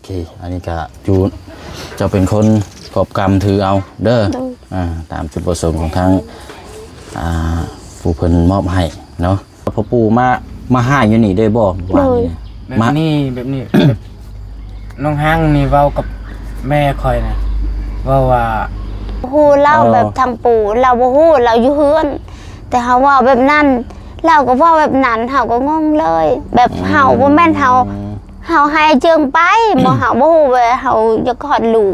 ເຄ ອັນນີ້ກະຢູ່ ເຈົ້າເປັນຄົນກອບກຳຖືເອົາເດີ ໂດຍ ອ່າ ຕາມຈຸດປະສົງຂອງທາງ ອ່າ ຜູ້ເພິ່ນມອບໃຫ້ເນາະ. ພໍ່ປູ່ມາ ມາຫາຢູ່ນີ້ເດ້ບໍ່? ໂດຍ ວ່ານີ້ນະ ແບບນີ້ ແບບນີ້ ແບບ ນ້ອງຮັງນີ້ເວົ້າກັບແມ່ຂ້ອຍນະ ເວົ້າວ່າ ຮູ້ລາວ ເອີ ແບບທາງປູ່ລາວບໍ່ຮູ້ ລາວຢູ່ເຮືອນ ແຕ່ເຮົາເວົ້າແບບນັ້ນ ລາວກໍເວົ້າແບບນັ້ນ ເຮົາກໍງົງເລີຍ ແບບ ອືມ ເຮົາບໍ່ແມ່ນເຮົາ ເຮົາໃຫ້ເຈີງໄປ ບໍ່ ເຮົາບໍ່ຮູ້ວ່າເຮົາຢາກຄອດລູກ.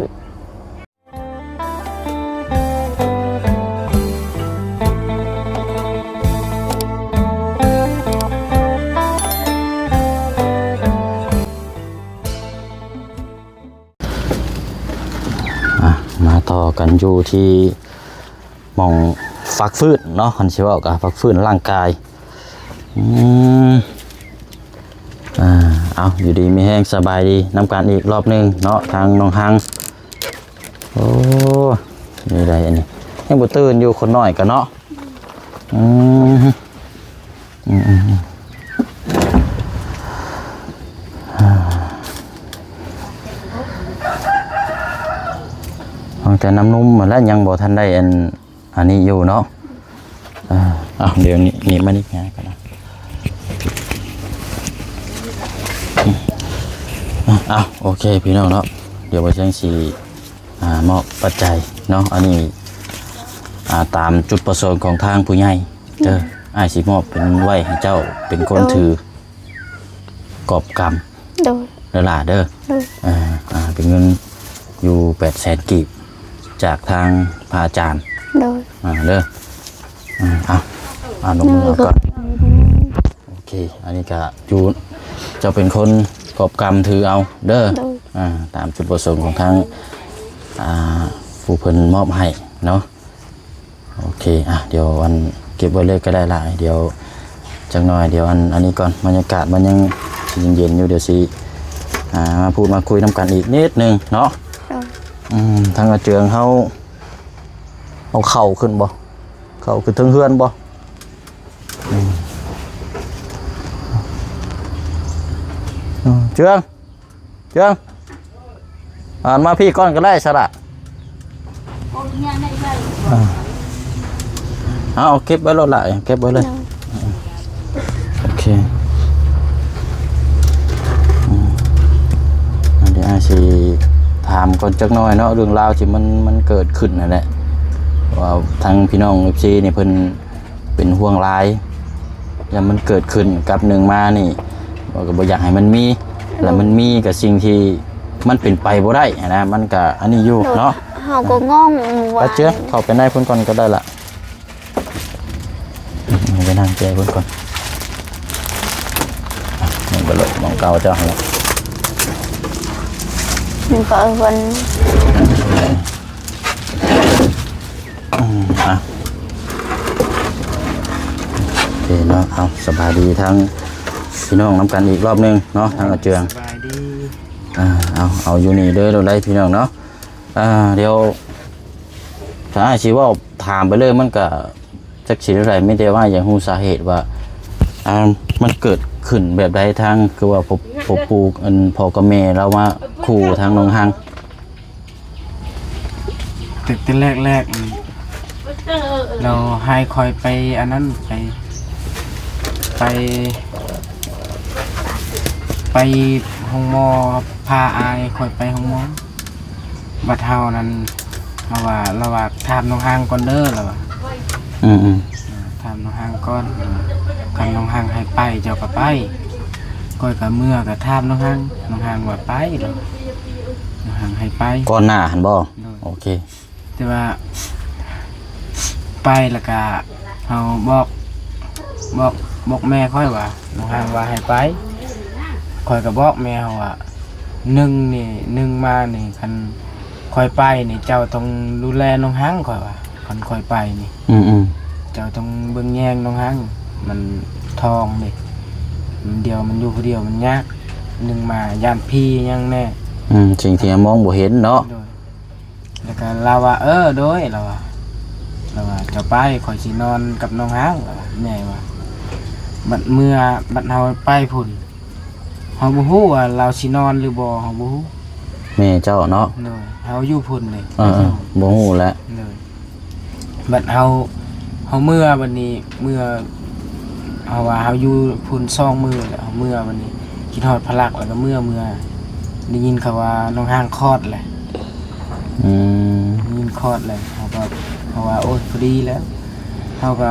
ອ່ະ ມາຕໍ່ກັນຢູ່ທີ່ໝ່ອງພັກຟື້ນເນາະ ຄັນຊິເວົ້າກໍພັກຟື້ນຮ່າງກາຍ. ອືມ ອ່າ ເອົາ ຢູ່ດີມີແຮງ ສະບາຍດີນຳກັນອີກລອບໜຶ່ງເນາະ ທາງນ້ອງຮັງ. ໂອ້ ນີ້ໄດ໋ ອັນນີ້ຍັງບໍ່ຕື່ນຢູ່ ຄົນນ້ອຍກະເນາະ. ອືມ ອືມ ອືມ ອືມ ອ່າ ເອົາແຕ່ນ້ຳນົມຫັ້ນແຫຼະ ຍັງບໍ່ທັນໄດ້ອັນ ອັນນີ້ຢູ່ເນາະ. ເອີ ເອົາ ດຽວນີ້ ນີ້ມານີ້ງ່າຍກ່ອນນະ. ເອົາ ໂອເຄ ພີ່ນ້ອງເນາະ ດຽວບ່າວຊຽງຊິ ອ່າ ມອບປັດໄຈເນາະ ອັນນີ້ ອ່າ ຕາມຈຸດປະສົງຂອງທາງຜູ້ໃຫຍ່ເດີ ອືມ ອ້າຍຊິມອບເປັນໄວ້ໃຫ້ເຈົ້າເປັນຄົນ ໂດຍ ຖືກອບກຳ ໂດຍ ເດີຫຼ້າເດີ ໂດຍ ເອີ ອ່າ ເປັນເງິນຢູ່ແປດແສນກີບ ຈາກທາງພະອາຈານ ໂດຍ ອ່າ ເດີ ອ່າ ເອົາ ເອົາ ລົງມືເອົາກ່ອນ ໂດຍ ໂອເຄ ອັນນີ້ກະຢູ່ ເຈົ້າເປັນຄົນກອບກຳຖືເອົາເດີ ໂດຍ ອ່າ ຕາມຈຸດປະສົງຂອງທາງ ອ່າ ຜູ້ເພິ່ນມອບໃຫ້ເນາະ. ໂອເຄ ອ່ະ ດຽວອັນເກັບໄວ້ເລີຍກໍໄດ້ລະ ດຽວຈັກໜ່ອຍ ດຽວອັນ ອັນນີ້ກ່ອນ ບັນຍາກາດມັນຍັງຊິເຢັນໆຢູ່ ດຽວຊິ ອ່າ ມາພູດມາຄຸຍນຳກັນອີກນິດໜຶ່ງເນາະ. ໂດຍ ອືມ ທາງອາເຈືອງເຮົາ ເອົາເຂົ້າຂຶ້ນບໍ່? ເຂົ້າຂຶ້ນເທິງເຮືອນບໍ່? ອືມ ອືມ ເຈືອງ ເຈືອງ ອ່າ ມາພີ້ກ່ອນກໍໄດ້ຊະລະ ອ່າ ເອົາ ເກັບໄວ້ໂລດລະ ເກັບໄວ້ເລີຍ ໂອເຄ ອືມ ດຽວອ້າຍຊິຖາມກ່ອນຈັກໜ່ອຍເນາະ ເລື່ອງລາວທີ່ມັນ ມັນເກີດຂຶ້ນຫັ້ນແຫຼະ ວ່າທາງພີ່ນ້ອງເອັຟຊີນີ້ເພິ່ນ ເປັນຫ່ວງຫຼາຍ ຢ້ານມັນເກີດຂຶ້ນກັບໜຶ່ງມານີ້ ເຮົາກໍບໍ່ຢາກໃຫ້ມັນມີ ແລ້ວມັນມີກໍສິ່ງທີ່ມັນເປັນໄປບໍ່ໄດ້ຫັ້ນນະ ມັນກໍອັນນີ້ຢູ່ເນາະ ເຮົາກໍງົງວ່າ ເຈີ ເຂົ້າໄປໃນພຸ້ນກ່ອນກໍໄດ້ລະ ໄປນັ່ງແຈພຸ້ນກ່ອນ ມັນກໍລົດໝ່ອງເກົ່າເຈົ້າຫັ້ນແຫຼະ ມັນກໍເອີ້ນ ອືມ ອ່ະ ໂອເຄເນາະ ເອົາ ສະບາຍດີທາງພີ່ນ້ອງນຳກັນອີກລອບໜຶ່ງເນາະ ທາງອາເຈືອງ ສະບາຍດີ ອ່າ ເອົາ ເອົາຢູ່ນີ້ເດີ ໂລດໄດ໋ພີ່ນ້ອງເນາະ ອ່າ ດຽວ ຖ້າອ້າຍຊິເວົ້າຖາມໄປເລີຍ ມັນກະຈັກຊິແນວໃດ ມີແຕ່ວ່າຢາກຮູ້ສາເຫດວ່າ ອ່າ ມັນເກີດຂຶ້ນແບບໃດ ທາງ ຄືວ່າ ພໍ່ ພໍ່ປູ່ ອັນ ພໍ່ກັບແມ່ລາວມາຂູ່ທາງນ້ອງຮັງ ແຕ່ ແຕ່ແລກໆ ນີ້ ລາວໃຫ້ຂ້ອຍໄປອັນນັ້ນ ໄປ ໄປ ໄປໂຮງໝໍ ພາອ້າຍຂ້ອຍໄປໂຮງໝໍ ບັດເຮົານັ້ນ ເຮົາວ່າ ລາວວ່າ ຖາມນ້ອງຮັງກ່ອນເດີ ລາວວ່າ ອືມໆ ອ່າ ຖາມນ້ອງຮັງກ່ອນ ຄັນນ້ອງຮັງໃຫ້ໄປ ເຈົ້າກໍໄປ ຂ້ອຍກໍເມືອ ກໍຖາມນ້ອງຮັງ ນ້ອງຮັງວ່າໄປ ລາວວ່າ ນ້ອງຮັງໃຫ້ໄປ ກ່ອນໜ້າຫັ້ນບໍ່? ໂດຍ ໂອເຄ ແຕ່ວ່າໄປແລ້ວກະເຮົາບອກ ບອກ ບອກແມ່ຂ້ອຍວ່າ ນ້ອງຮັງວ່າໃຫ້ໄປ ຂ້ອຍກໍບອກແມ່ເຮົາວ່າ ໜຶ່ງນີ້ ໜຶ່ງມານີ້ ຄັນຂ້ອຍໄປນີ້ ເຈົ້າຕ້ອງດູແລນ້ອງຮັງ ຂ້ອຍວ່າ ຄັນຂ້ອຍໄປນີ້ ອືມໆ ເຈົ້າຕ້ອງເບິ່ງແຍງນ້ອງຮັງ ມັນທ້ອງເດ້ ດຽວມັນຢູ່ຜູ້ດຽວມັນຍາກ ໜຶ່ງມາຢ້ານຜີຫຍັງແດ່ ອືມ ສິ່ງທີ່ເຮົາມອງບໍ່ເຫັນເນາະ ໂດຍ ແລ້ວກໍລາວວ່າ ເອີ ໂດຍ ລາວວ່າ ລາວວ່າ ເຈົ້າໄປ ຂ້ອຍຊິນອນກັບນ້ອງຮ້າງ ລາວວ່າ ແມ່ວ່າ ບັດເມື່ອ ບັດເຮົາໄປພຸ້ນ ເຮົາບໍ່ຮູ້ວ່າລາວຊິນອນຫຼືບໍ່ ເຮົາບໍ່ຮູ້ ແມ່ເຈົ້າເນາະ. ໂດຍ ເຮົາຢູ່ພຸ້ນເດ້. ເອີ ເອີ ບໍ່ຮູ້ແຫຼະ. ໂດຍ ບັດເຮົາ ເຮົາເມືອ ບັດນີ້ເມືອ ເຮົາວ່າເຮົາຢູ່ພຸ້ນສອງມື້ແລ້ວ ເຮົາເມືອ ບັດນີ້ຄິດຮອດພະລັກ ແລ້ວກໍເມືອ ເມືອ ໄດ້ຍິນເຂົາວ່ານ້ອງຮັງຄອດແຫຼະ. ອືມ ໄດ້ຍິນຄອດແຫຼະ ເຮົາກໍ ເຮົາວ່າ ໂອ້ຍ ພໍດີແລ້ວ. ເຮົາກໍ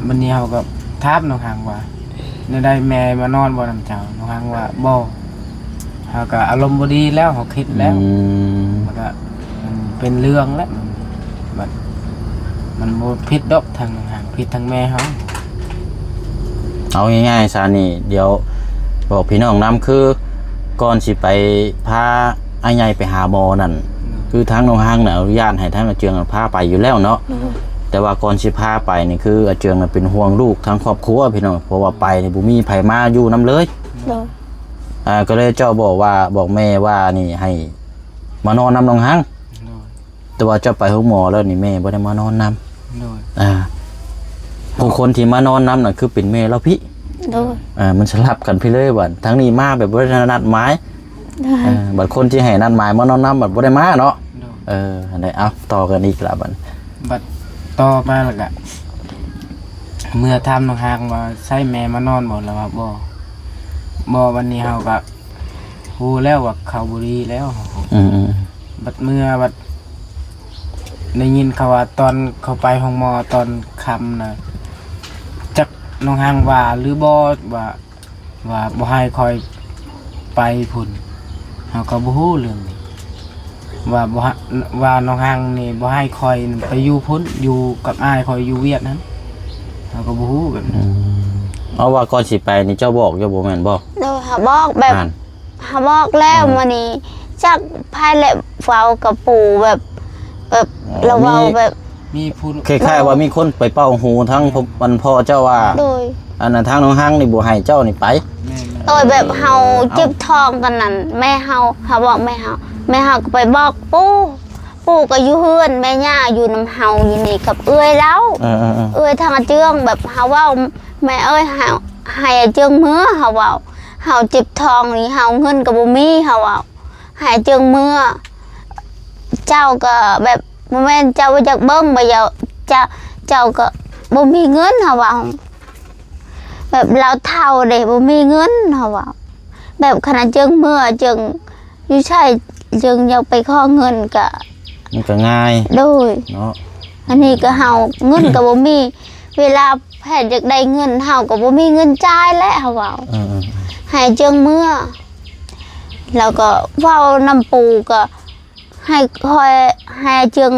ບັດນີ້ເຮົາກໍຖາມນ້ອງຮັງວ່າ ແນວໃດ ແມ່ມານອນບໍ່ນຳເຈົ້າ? ນ້ອງຮັງວ່າ ບໍ່. ເຮົາກໍອາລົມບໍ່ດີແລ້ວ ເຮົາຄິດແລ້ວ. ອືມ ມັນກໍ ມັນເປັນເລື່ອງແລ້ວ ມັນ ມັນ ມັນບໍ່ຜິດດອກ ທາງ ທາງ ຜິດທາງແມ່ເຮົາ. ເອົາງ່າຍໆຊະນີ້ ດຽວບອກພີ່ນ້ອງນຳ ຄືກ່ອນຊິໄປພາອ້າຍໃຫຍ່ໄປຫາໝໍນັ້ນ ໂດຍ ຄືທາງນ້ອງຮັງນະ ອະນຸຍາດໃຫ້ທາງອາເຈືອງພາໄປຢູ່ແລ້ວເນາະ. ໂດຍ ແຕ່ວ່າກ່ອນຊິພາໄປນີ້ ຄືອາເຈືອງນະເປັນຫ່ວງລູກທາງຄອບຄົວພີ່ນ້ອງ ເພາະວ່າໄປນີ້ບໍ່ມີໃຜມາຢູ່ນຳເລີຍ. ໂດຍ ອ່າ ກໍເລີຍເຈົ້າບອກວ່າ ບອກແມ່ວ່ານີ້ໃຫ້ມານອນນຳນ້ອງຮັງ. ໂດຍ ແຕ່ວ່າເຈົ້າໄປໂຮງໝໍແລ້ວນີ້ ແມ່ບໍ່ໄດ້ມານອນນຳ. ໂດຍ ອ່າ ຜູ້ຄົນທີ່ມານອນນຳນັ້ນ ຄືເປັນແມ່ລາວພີ້. ໂດຍ ອ່າ ມັນສະຫຼັບກັນພີ້ເລີຍ ບັດທາງນີ້ມາແບບບໍ່ໄດ້ນັດໝາຍ. ໂດຍ ເອີ ບັດຄົນທີ່ໃຫ້ນັດໝາຍມານອນນຳ ບັດບໍ່ໄດ້ມາເນາະ. ໂດຍ ເອີ ອັນໃດ ເອົາ ຕໍ່ກັນອີກລະບັດ. ບັດຕໍ່ມາແລ້ວກະ ເມື່ອຖາມນ້ອງຮັງວ່າ ໃຊ່ແມ່ມານອນບໍ່? ລາວວ່າ ບໍ່ ບໍ່. ບັດນີ້ເຮົາກະຮູ້ແລ້ວວ່າເຂົາບໍ່ດີແລ້ວ. ອືມໆ ບັດເມື່ອ ບັດໄດ້ຍິນເຂົາວ່າ ຕອນເຂົາໄປໂຮງໝໍຕອນຄ່ຳນະ ຈັກນ້ອງຮັງວ່າຫຼືບໍ່ ວ່າ ວ່າບໍ່ໃຫ້ຂ້ອຍໄປພຸ້ນ. ເຮົາກໍບໍ່ຮູ້ເລື່ອງນີ້ ວ່າບໍ່ໃຫ້ ວ່ານ້ອງຮັງນີ້ບໍ່ໃຫ້ຂ້ອຍໄປຢູ່ພຸ້ນ ຢູ່ກັບອ້າຍຂ້ອຍຢູ່ຫວຽດຫັ້ນ. ເຮົາກໍບໍ່ຮູ້ແບບນັ້ນ. ອືມ ເອົາ ວ່າກ່ອນຊິໄປນີ້ເຈົ້າບອກຢູ່ບໍ່ ແມ່ນບໍ່? ໂດຍ ເຮົາບອກແບບ ເຮົາບອກແລ້ວ ມື້ນີ້ຈັກໃຜແຫຼະເວົ້າກັບປູ່ແບບ ແບບ ອໍ ລາວເວົ້າແບບ ມີຜູ້ ຄ້າຍໆວ່າມີຄົນໄປເປົ່າຫູທາງ ໂດຍ ອັນພໍ່ເຈົ້າວ່າ ໂດຍ ອັນນັ້ນທາງນ້ອງຮັງນີ້ບໍ່ໃຫ້ເຈົ້ານີ້ໄປ. ແມ່ນໆ ໂດຍ ແບບເຮົາເຈັບທ້ອງກັນນັ້ນ ແມ່ເຮົາ ເຮົາບອກແມ່ເຮົາ ແມ່ເຮົາກໍໄປບອກປູ່ ປູ່ກໍຢູ່ເຮືອນ ແມ່ຍ່າຢູ່ນຳເຮົາຢູ່ນີ້ກັບເອື້ອຍລາວ. ເອີໆໆ ເອື້ອຍທາງອາເຈືອງ ແບບເຮົາເວົ້າ ແມ່ເອີຍ ໃຫ້ ໃຫ້ອາເຈືອງເມືອ ເຮົາເວົ້າ ເຮົາເຈັບທ້ອງນີ້ ເຮົາເງິນກໍບໍ່ມີ ເຮົາເວົ້າ ໃຫ້ອາເຈືອງເມືອ ເຈົ້າກໍແບບ ບໍ່ແມ່ນເຈົ້າບໍ່ຢາກເບິ່ງ ບໍ່ຢາກ ເຈົ້າ ເຈົ້າກໍບໍ່ມີເງິນ ເຮົາເວົ້າ ແບບລາວເຖົ້າເດ້ ບໍ່ມີເງິນ ເຮົາເວົ້າ ແບບຄັນອາເຈືອງເມືອ ອາເຈືອງຢູ່ໃສ ອາເຈືອງຢາກໄປຂໍເງິນກໍ ມັນກໍງ່າຍ ໂດຍ ເນາະ. ອັນນີ້ກໍເຮົາເງິນກໍບໍ່ມີ ເວລາແພດຢາກໄດ້ເງິນ ເຮົາກໍບໍ່ມີເງິນຈ່າຍແຫຼະ ເຮົາເວົ້າ ເອີໆໆ ໃຫ້ອາເຈືອງເມືອ ແລ້ວກໍເວົ້ານຳປູ່ກໍ ໃຫ້ຂ້ອຍ ໃຫ້ອາເຈືອງ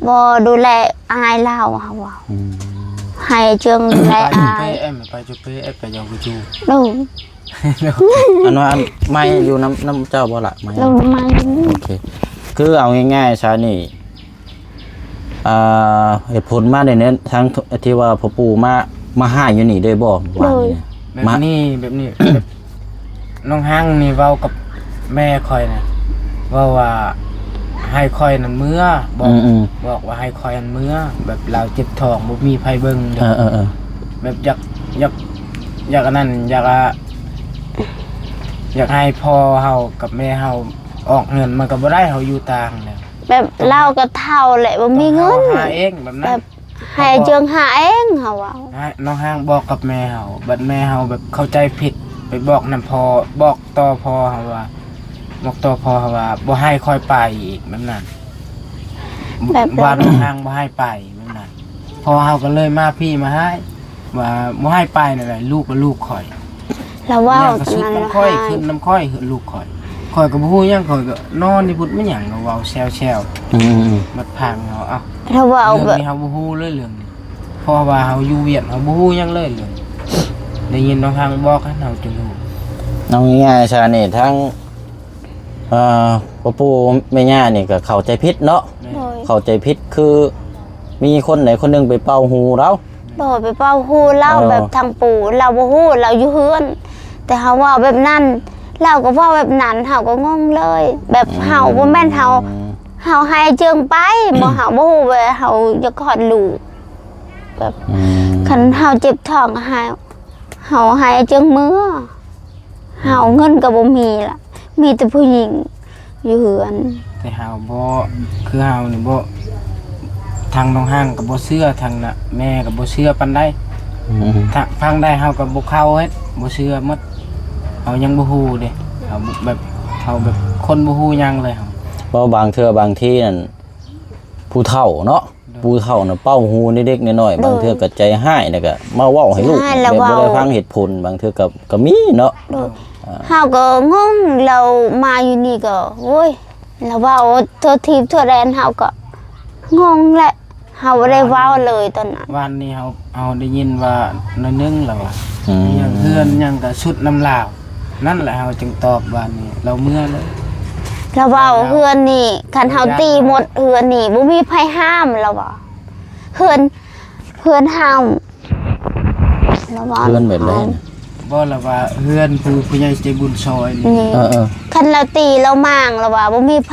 ບໍ່ດູແລອ້າຍລາວ ເຮົາເວົ້າ ອືມ ໃຫ້ອາເຈືອງດູແລອ້າຍ ໄປຈຸເປແອມ ໄປຈຸເປແອມ ໄປຢອງກຸຈູ ໂດຍ ອັນວ່າໄມ້ຢູ່ນຳ ນຳເຈົ້າບໍ່ລະ? ໄມ້ ໂດຍ ໄມ້ ໂອເຄ ຄືເອົາງ່າຍໆຊະນີ້ ອ່າ ເຫດຜົນມາໃນນັ້ນ ທາງທີ່ວ່າພໍ່ປູ່ມາ ມາຫາຢູ່ນີ້ເດ້ບໍ່? ໂດຍ ວ່ານີ້ນະ ແບບນີ້ ແບບນີ້ ແບບນ້ອງຮັງນີ້ເວົ້າກັບແມ່ຂ້ອຍນະ ເວົ້າວ່າໃຫ້ຂ້ອຍນັ້ນເມືອ ບອກ ອືມໆ ບອກວ່າໃຫ້ຂ້ອຍນັ້ນເມືອ ແບບລາວເຈັບທ້ອງ ບໍ່ມີໃຜເບິ່ງ ເອີໆໆ ແບບຢາກ ຢາກ ຢາກອັນນັ້ນ ຢາກ ອາ ຢາກໃຫ້ພໍ່ເຮົາກັບແມ່ເຮົາອອກເຮືອນ ມັນກໍບໍ່ໄດ້ ເຮົາຢູ່ຕ່າງແລ້ວ ແບບລາວກໍເຖົ້າແຫຼະ ບໍ່ມີເງິນ ເຮົາຫາເອງແບບນັ້ນ ແບບໃຫ້ອາເຈືອງຫາເອງ ເຮົາເວົ້າ ໃຫ້ນ້ອງຮັງບອກກັບແມ່ເຮົາ ບັດແມ່ເຮົາແບບເຂົ້າໃຈຜິດ ໄປບອກນຳພໍ່ ບອກຕໍ່ພໍ່ເຮົາວ່າ ບອກຕໍ່ພໍ່ເຮົາວ່າບໍ່ໃຫ້ຂ້ອຍໄປອີກແບບນັ້ນ ແບບ ວ່ານ້ອງຮັງບໍ່ໃຫ້ໄປແບບນັ້ນ ພໍ່ເຮົາກໍເລີຍມາພີ້ມາຮ້າຍ ວ່າບໍ່ໃຫ້ໄປນັ້ນແຫຼະ ລູກກໍລູກຂ້ອຍ ລາວເວົ້າ ແມ່ກໍສຸດນຳຂ້ອຍ ຂຶ້ນນຳຂ້ອຍ ລູກຂ້ອຍ ຂ້ອຍກໍບໍ່ຮູ້ຫຍັງ ຂ້ອຍກໍນອນຢູ່ພຸ້ນ ແມ່ນຫຍັງ ລາວເວົ້າແຊວໆ ອືມໆໆ ບັດພັງເຮົາ ເອົ້າ ລາວເວົ້າແບບນີ້ ເຮົາບໍ່ຮູ້ເລີຍເລື່ອງນີ້ ເພາະວ່າເຮົາຢູ່ຫວຽດ ເຮົາບໍ່ຮູ້ຫຍັງເລີຍເລື່ອງນີ້ ໄດ້ຍິນນ້ອງຮັງບອກຫັ້ນ ເຮົາຈຶ່ງຮູ້. ເອົາງ່າຍໆຊະນີ້ ທາງ ເອີ ພໍ່ປູ່ແມ່ຍ່ານີ້ກໍເຂົ້າໃຈຜິດເນາະ ໂດຍ ເຂົ້າໃຈຜິດ ຄືມີຄົນໃດຄົນໜຶ່ງໄປເປົ່າຫູລາວ ໂດຍ ໄປເປົ່າຫູລາວ ເອີ ແບບທາງປູ່ລາວບໍ່ຮູ້ ລາວຢູ່ເຮືອນ ແຕ່ເຮົາເວົ້າແບບນັ້ນ ລາວກໍເວົ້າແບບນັ້ນ ເຮົາກໍງົງເລີຍ ແບບເຮົາ ອືມ ບໍ່ແມ່ນເຮົາ ເຮົາໃຫ້ເຈີງໄປ ບໍ່ ເຮົາບໍ່ຮູ້ວ່າເຮົາຢາກຄອດລູກ ແບບ ອືມ ຄັນເຮົາເຈັບທ້ອງກໍໃຫ້ ເຮົາໃຫ້ເຈີງເມືອ ເຮົາເງິນກໍບໍ່ມີລະ ມີແຕ່ຜູ້ຍິງ ຢູ່ເຮືອນ. ແຕ່ເຮົາບໍ່ ຄືເຮົານີ້ບໍ່ ທາງນ້ອງຮັງກໍບໍ່ເຊື່ອ ທາງນະ ແມ່ກໍບໍ່ເຊື່ອປານໃດ. ອືມ ທາງ ທາງໃດເຮົາກໍບໍ່ເຂົ້າເຮັດ ບໍ່ເຊື່ອໝົດ. ເຮົາຍັງບໍ່ຮູ້ເດ້ ເຮົາແບບ ເຮົາແບບຄົນບໍ່ຮູ້ຫຍັງເລີຍເຮົາ. ເວົ້າບາງເທື່ອບາງທີນັ້ນ ຜູ້ເຖົ້າເນາະ ໂດຍ ຜູ້ເຖົ້ານະເປົ່າຫູເດັກໆນ້ອຍໆ ໂດຍ ບາງເທື່ອກໍໃຈຮ້າຍ ແລ້ວກໍມາເວົ້າໃຫ້ລູກ ໃຈຮ້າຍ ແລ້ວ ແບບບໍ່ໄດ້ ເວົ້າ ຟັງເຫດຜົນ ບາງເທື່ອກໍ ກໍມີເນາະ. ໂດຍ ອ່າ ເຮົາກໍງົງ ລາວມາຢູ່ນີ້ກໍ ໂອ້ຍ ລາວເວົ້າທົ່ວທີບທົ່ວແດນ ເຮົາກໍງົງແຫຼະ ເຮົາບໍ່ໄດ້ເວົ້າເລີຍຕອນນັ້ນ. ວານນີ້ເຮົາ ເຮົາໄດ້ຍິນວ່າໜ້ອຍໜຶ່ງລາວວ່າ ອືມ ຫຍັງເຮືອນຫຍັງກໍຊຸດນຳລາວ. ນັ້ນແຫຼະເຮົາຈຶ່ງຕອບວ່ານີ້ ລາວເມືອເລີຍ. ລາວເວົ້າ ເຮືອນນີ້ ຄັນເຮົາຕີໝົດເຮືອນນີ້ ບໍ່ມີໃຜຫ້າມ ລາວວ່າ ເຮືອນ ເຮືອນຫ້າມ ລາວວ່າ ເຮືອນແບບໃດນະ? ບໍ່ ລາວວ່າເຮືອນຜູ້ ຜູ້ໃຫຍ່ໃຈບຸນຊ່ອຍນີ້ ນີ້ ເອີໆ ຄັນລາວຕີລາວໝ້າງ ລາວວ່າບໍ່ມີໃຜ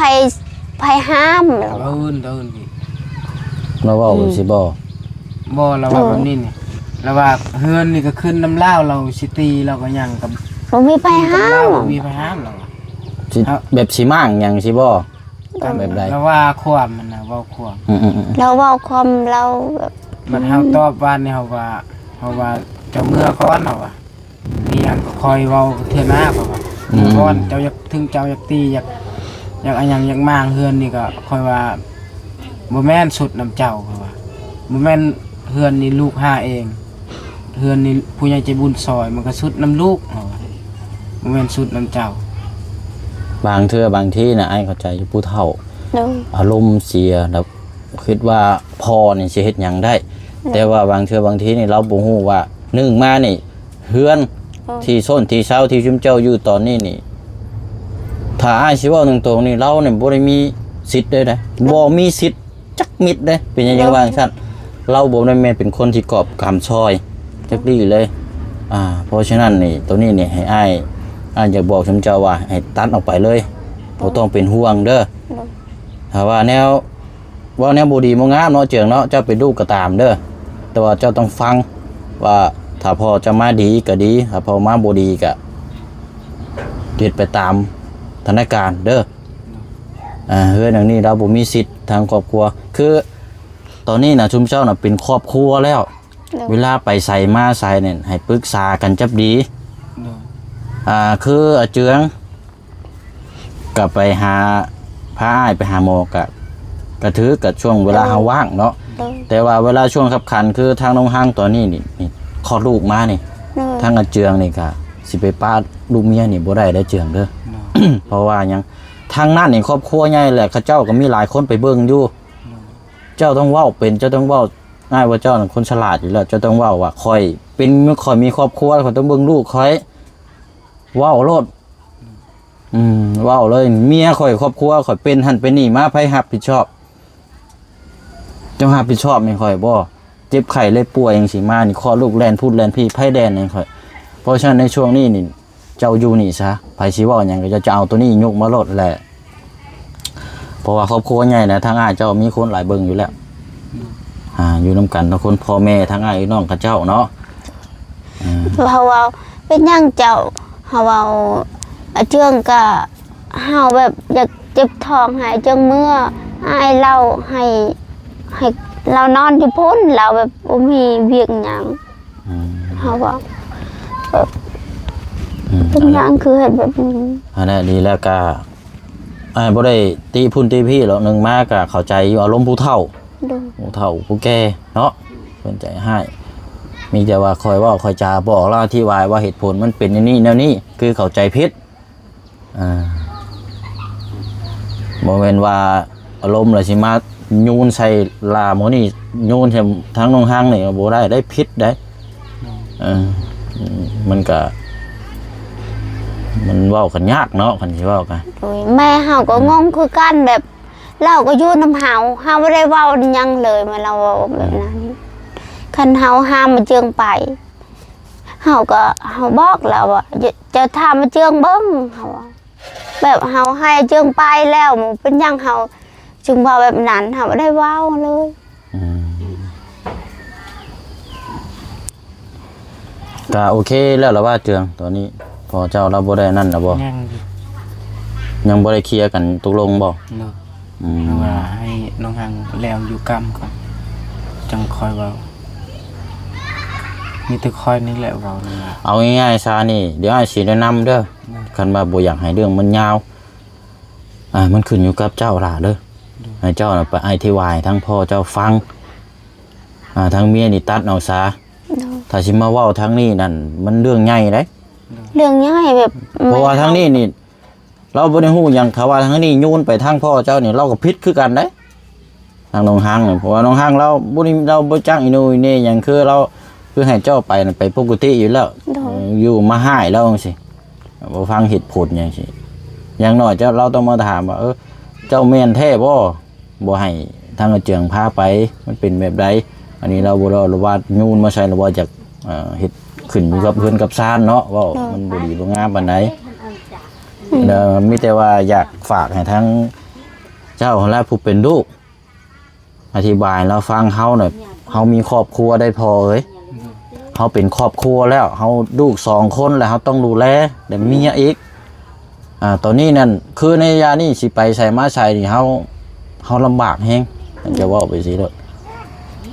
ໃຜຫ້າມ ລາວວ່າ ເດີນ ເດີນ ລາວເວົ້າ ອືມ ຈັ່ງຊີ້ບໍ່? ບໍ່ ລາວເວົ້າ ເອີ ແບບນີ້ນີ້ ລາວວ່າເຮືອນນີ້ກໍຂຶ້ນນຳລາວ ລາວຊິຕີລາວກໍຫຍັງກໍບໍ່ມີໃຜຫ້າມ ບໍ່ມີໃຜຫ້າມ ລາວວ່າ ຊິ ເອົາ ແບບຊິມ້າງຫຍັງຊີ້ບໍ່? ກໍແບບໃດ? ລາວວ່າຄວາມຫັ້ນນະ ເວົ້າຄວາມ ອືມໆໆ ລາວເວົ້າຄວາມລາວແບບ ບັດເຮົາ ອືມ ຕອບວ່ານີ້ ເຮົາວ່າ ເຮົາວ່າເຈົ້າເມືອກ່ອນ ເຮົາວ່າ ມີຫຍັງກໍຄ່ອຍເວົ້າເທື່ອໜ້າ ເຮົາວ່າ ອືມ ເມືອກ່ອນ ເຈົ້າຢາກ ເຖິງເຈົ້າຢາກຕີ ຢາກ ຢາກອີ່ຫຍັງ ຢາກມ້າງເຮືອນນີ້ກໍຄ່ອຍວ່າ ບໍ່ແມ່ນຊຸດນຳເຈົ້າ ເຂົາວ່າ ບໍ່ແມ່ນ ເຮືອນນີ້ລູກຫາເອງ ເຮືອນນີ້ຜູ້ໃຫຍ່ໃຈບຸນຊ່ອຍ ມັນກໍຊຸດນຳລູກ ເຂົາວ່າ ບໍ່ແມ່ນຊຸດນຳເຈົ້າ. ບາງເທື່ອບາງທີນະ ອ້າຍເຂົ້າໃຈຢູ່ຜູ້ເຖົ້າ ໂດຍ ອາລົມເສຍ ແລ້ວຄິດວ່າພໍ່ນີ້ຊິເຮັດຫຍັງໄດ້ ໂດຍ ແຕ່ວ່າບາງເທື່ອບາງທີນີ້ ລາວບໍ່ຮູ້ວ່າ ໜຶ່ງມານີ້ ເຮືອນ ເອີ ທີ່ຊົນທີ່ເຊົາທີ່ຊຸມເຈົ້າຢູ່ຕອນນີ້ນີ້ ຖ້າອ້າຍຊິເວົ້າຕົງໆນີ້ ລາວນີ້ບໍ່ໄດ້ມີສິດເລີຍນະ ບໍ່ມີສິດຈັກເມັດເດ້. ເປັນຫຍັງ ເອີ ຈັ່ງວ່າຈັ່ງຊັ້ນ? ລາວບໍ່ໄດ້ແມ່ນເປັນຄົນທີ່ກອບກຳຊ່ອຍຈັກດີ້ເລີຍ. ອ່າ ເພາະສະນັ້ນນີ້ ໂຕນີ້ນີ້ໃຫ້ອ້າຍ ອ້າຍຢາກບອກຊຸມເຈົ້າວ່າໃຫ້ຕັດອອກໄປເລີຍ ບໍ່ຕ້ອງເປັນຫ່ວງເດີ. ໂດຍ ຖ້າວ່າແນວ ເວົ້າແນວບໍ່ດີບໍ່ງາມເນາະ ເຈືອງເນາະ ເຈົ້າເປັນລູກກໍຕາມເດີ ແຕ່ວ່າເຈົ້າຕ້ອງຟັງວ່າ ຖ້າພໍ່ເຈົ້າມາດີກໍດີ ຖ້າພໍ່ມາບໍ່ດີກໍເຮັດໄປຕາມສະຖານະການເດີ. ອ່າ ເຮືອນຫຼັງນີ້ລາວບໍ່ມີສິດທາງຄອບຄົວ ຄືຕອນນີ້ນະ ຊຸມເຈົ້ານະເປັນຄອບຄົວແລ້ວ ໂດຍ ເວລາໄປໃສມາໃສນີ້ໃຫ້ປຶກສາກັນຈັບດີ. ໂດຍ ອ່າ ຄືອາເຈືອງ ກໍໄປຫາ ພາອ້າຍໄປຫາໝໍ ກະ ກະຖືກ ກະຊ່ວງເວລາເຮົາວ່າງເນາະ. ໂດຍ ແຕ່ວ່າເວລາຊ່ວງຄັບຂັນ ຄືທາງນ້ອງຮັງຕອນນີ້ນີ້ ນີ້ ຄອດລູກມານີ້ ໂດຍ ທາງອາເຈືອງນີ້ກະຊິໄປປະລູກເມຍນີ້ບໍ່ໄດ້ເດີເຈືອງເດີ. ໂດຍ ເພາະວ່າຫຍັງ? ທາງນັ້ນນີ້ຄອບຄົວໃຫຍ່ແຫຼະ ເຂົາເຈົ້າກໍມີຫຼາຍຄົນໄປເບິ່ງຢູ່. ໂດຍ ເຈົ້າຕ້ອງເວົ້າເປັນ ເຈົ້າຕ້ອງເວົ້າ ອ້າຍວ່າເຈົ້ານັ້ນຄົນສະຫຼາດຢູ່ແລ້ວ ເຈົ້າຕ້ອງເວົ້າວ່າ ຂ້ອຍເປັນ ຂ້ອຍມີຄອບຄົວ ຂ້ອຍຕ້ອງເບິ່ງລູກຂ້ອຍ ເວົ້າໂລດ. ອືມ ເວົ້າເລີຍ ເມຍຂ້ອຍ ຄອບຄົວຂ້ອຍເປັນຫັ້ນເປັນນີ້ມາ ໃຜຮັບຜິດຊອບ? ເຈົ້າຮັບຜິດຊອບໃຫ້ຂ້ອຍບໍ່? ເຈັບໄຂ້ໄດ້ປ່ວຍຈັ່ງຊີ້ມານີ້ ຄອດລູກແລ່ນພຸດແລ່ນພີ້ ໃຜແລ່ນໃຫ້ຂ້ອຍ? ເພາະສະນັ້ນໃນຊ່ວງນີ້ນີ້ ເຈົ້າຢູ່ນີ້ຊະ ໃຜຊິເວົ້າຫຍັງກໍຢ່າ ເຈົ້າເອົາໂຕນີ້ຍົກມາໂລດແຫຼະ. ເພາະວ່າຄອບຄົວໃຫຍ່ນະ ທາງອ້າຍເຈົ້າມີຄົນຫຼາຍເບິ່ງຢູ່ແລ້ວ ອ່າ ຢູ່ນຳກັນທັງຄົນ ພໍ່ແມ່ ທາງອ້າຍນ້ອງເຂົາເຈົ້າເນາະ. ເອີ ເຮົາເວົ້າ ເປັນຫຍັງເຈົ້າ? ເຮົາເວົ້າ ອາເຈືອງກະ ເຮົາແບບຢາກເຈັບທ້ອງ ໃຫ້ອາເຈືອງເມືອ ອ້າຍລາວໃຫ້ ໃຫ້ລາວນອນຢູ່ພຸ້ນ ລາວແບບບໍ່ມີວຽກຫຍັງ. ອືມ ເຮົາເວົ້າ ອືມ ເປັນຫຍັງຄືເຮັດແບບນີ້? ອັນນັ້ນດີແລ້ວກະ ອ້າຍບໍ່ໄດ້ຕິພຸ້ນຕິພີດອກ ໜຶ່ງມາກະເຂົ້າໃຈຢູ່ອາລົມຜູ້ເຖົ້າ ໂດຍ ຜູ້ເຖົ້າຜູ້ແກ່ເນາະ ເພິ່ນໃຈຮ້າຍ ມີແຕ່ວ່າຄອຍເວົ້າຄອຍຈາບອກລາວ ອະທິບາຍວ່າເຫດຜົນມັນເປັນແນວນີ້ແນວນີ້ ຄືເຂົ້າໃຈຜິດ. ອ່າ ບໍ່ແມ່ນວ່າອາລົມແລ້ວຊິມາໂຍນໃສ່ຫຼ້າໝໍນີ້ ໂຍນໃສ່ທາງນ້ອງຮັງນີ້ ບໍ່ໄດ້ໄດ໋ ຜິດໄດ໋. ເອີ ມັນກະ ມັນເວົ້າກັນຍາກເນາະ ຄັນຊິເວົ້າກະ ໂດຍ ແມ່ເຮົາກໍ ອືມ ງົງຄືກັນ ແບບລາວກໍຢູ່ນຳເຮົາ ເຮົາບໍ່ໄດ້ເວົ້າຫຍັງເລີຍ ແມ່ລາວເວົ້າແບບນັ້ນ. ອືມ ຄັນເຮົາຫ້າມອາເຈືອງໄປ ເຮົາກໍ ເຮົາບອກລາວວ່າ ເຈົ້າຖາມອາເຈືອງເບິ່ງ ເຮົາວ່າ ແບບເຮົາໃຫ້ອາເຈືອງໄປແລ້ວ ເປັນຫຍັງເຮົາຈຶ່ງເວົ້າແບບນັ້ນ ເຮົາບໍ່ໄດ້ເວົ້າເລີຍ. ອືມ ກະໂອເຄແລ້ວລະວ່າເຈືອງ ຕອນນີ້ພໍ່ເຈົ້າລາວບໍ່ໄດ້ນັ້ນລະບໍ່? ຍັງຢູ່. ຍັງບໍ່ໄດ້ເຄຍກັນຕົກລົງບໍ່? ໂດຍ. ອືມ ເພາະວ່າໃຫ້ນ້ອງຮັງແລ້ວຢູ່ກຳກ່ອນ ຈັ່ງຄ່ອຍເວົ້າ. ມີແຕ່ຂ້ອຍນີ້ແຫຼະເວົ້ານັ້ນນະ. ເອົາງ່າຍໆຊະນີ້ ດຽວອ້າຍຊິແນະນຳເດີ. ໂດຍ. ຄັນວ່າບໍ່ຢາກໃຫ້ເລື່ອງມັນຍາວ ອ່າ ມັນຂຶ້ນຢູ່ກັບເຈົ້າຫຼ້າເດີ. ໂດຍ. ໃຫ້ເຈົ້ານະໄປອະທິບາຍທາງພໍ່ເຈົ້າຟັງ. ອ່າ ທາງເມຍນີ້ຕັດເອົາຊະ. ໂດຍ. ຖ້າຊິມາເວົ້າທາງນີ້ນັ້ນ ມັນເລື່ອງໃຫຍ່ເດ້. ໂດຍ. ເລື່ອງໃຫຍ່ແບບ ເພາະວ່າທາງນີ້ນີ້ ລາວບໍ່ໄດ້ຮູ້ຫຍັງ. ຖ້າວ່າທາງນີ້ໂຍນໄປທາງພໍ່ເຈົ້ານີ້ ລາວກໍຜິດຄືກັນເດ້ ທາງນ້ອງຮັງນີ້. ເພາະວ່ານ້ອງຮັງລາວບໍ່ໄດ້ ລາວບໍ່ຈັກອີໂນອີເນຫຍັງ ຄືລາວ ຄືໃຫ້ເຈົ້າໄປນັ້ນໄປປົກກະຕິຢູ່ແລ້ວ. ໂດຍ. ເອີ ຢູ່ມາຮ້າຍລາວຈັ່ງຊີ້ ບໍ່ຟັງເຫດຜົນຫຍັງຊີ້. ຢ່າງໜ້ອຍເຈົ້າ ລາວຕ້ອງມາຖາມວ່າ ເອີ ເຈົ້າແມ່ນແທ້ບໍ່? ບໍ່ໃຫ້ທາງອາເຈືອງພາໄປ ມັນເປັນແບບໃດ? ອັນນີ້ລາວບໍ່ໄດ້ອາລະວາດໂຍນມາໃສ່ ລາວວ່າຈາກ ເອີ ເຮັດຂຶ້ນຢູ່ກັບເຮືອນກັບຊານເນາະ ເວົ້າ ໂດຍ ມັນບໍ່ດີບໍ່ງາມປານໃດ. ອືມ ແລ້ວມີແຕ່ວ່າຢາກຝາກໃຫ້ທາງເຈົ້າຫັ້ນລະ ຜູ້ເປັນລູກ ອະທິບາຍໃຫ້ລາວຟັງ. ເຮົານະ ເຮົາມີຄອບຄົວໄດ້ພໍ່ເອີຍ ເຮົາເປັນຄອບຄົວແລ້ວ ເຮົາລູກສອງຄົນແລ້ວ ເຮົາຕ້ອງດູແລ ແລ້ວເມຍອີກ. ອ່າ ຕອນນີ້ນັ້ນ ຄືໃນໄລຍະນີ້ຊິໄປໃສມາໃສນີ້ ເຮົາ ເຮົາລຳບາກແຮງ ຈະເວົ້າໄປຊີ້ໂລດ.